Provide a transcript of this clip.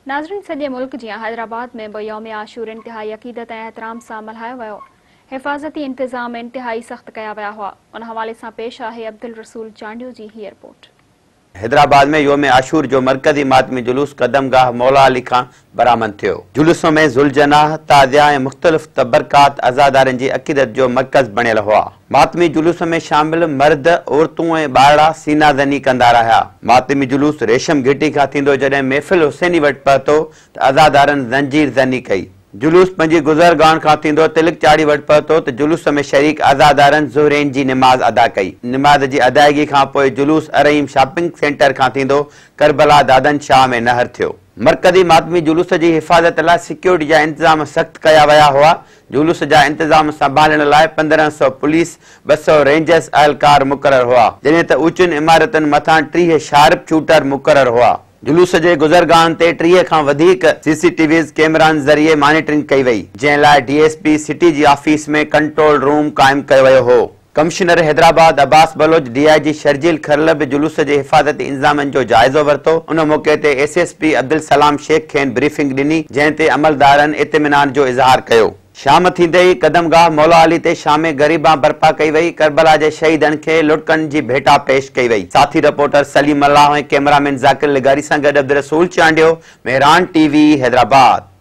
ناظرين سڄي ملڪ جيان حيدرآباد ۾ به يوم عاشور انتهائي عقيدت ۽ احترام سان ملهايو ويو. حفاظتي انتظام انتهائي سخت ڪيا ويا هئا. ان حوالي سان پيش آهي عبدالرسول چانڊيو جي هيء رپورٽ. حيدرآباد ۾ يوم عاشور جو مرڪزي ماتمي جلوس قدم گاهه مولا علي کان برآمد ٿيو. جلوس ۾ ذوالجناح، تعزيا ۽ مختلف تبرڪات عزادارن جي عقيدت جو مرڪز بڻيل هئا. ماتمي جلوس ۾ شامل مرد، عورتون ۽ ٻارڙا سينا زني ڪندا رهيا. ماتمي جلوس ريشم گهٽي کان ٿيندو جڏهن محفل حسيني وٽ پهتو ته عزادارن زنجير زني ڪئي. جلوس پنهنجي گذرگاهن کان ٿيندو تلڪ چاڙهي وٽ پهتو ته جلوس ۾ شريڪ عزادارن ظهرين جي نماز ادا ڪئي. نماز جي ادائيگي کان پوء جلوس الرحيم شاپنگ سينٽر کان ٿيندو ڪربلا دادن شاهه ۾ نهر ٿيو. مرڪزي ماتمي جلوس جي حفاظت لاء سيڪيورٽي جا انتظام سخت ڪيا ويا هئا. جلوس جا انتظام سنڀالڻ لاء 1500 پوليس، 200 رينجرز اهلڪار مقرر هئا، جڏهن ته اوچين عمارتن مٿان 30 شارپ شوٽر مقرر هئا. جلوس جي گذرگاهن تي 30 کان وڌيڪ سي سي ٽي ويز ڪيمرائن ذريعي مانيٽرنگ ڪئي وئي، جنهن لاء ڊي ايس پي سٽي جي آفيس ۾ ڪنٽرول روم قائم ڪيو ويو هو. Commissioner Hyderabad Abbas Baloch, D I G Sharjeel Kharal به جلوس جي حفاظتي انتظامن جو جائزو ورتو، ان موقعي تي S S P Abdulsalam Shaikh کين بريفنگ ڏني، جنهن تي عملدارن اطمينان جو اظهار ڪيو. شام ٿيندي ئي قدم گاهه مولا علي تي شام غريبان برپا ڪئي وئي، ڪربلا جي شهيدن کي لڙڪن جي ڀيٽا پيش ڪئي وئي. ساٿي رپورٽر سليم ملاح ۽ ڪئميرا مين ذاڪر لغاري سان گڏ عبدالرسول چانڊيو، مهراڻ ٽي وي، حيدرآباد.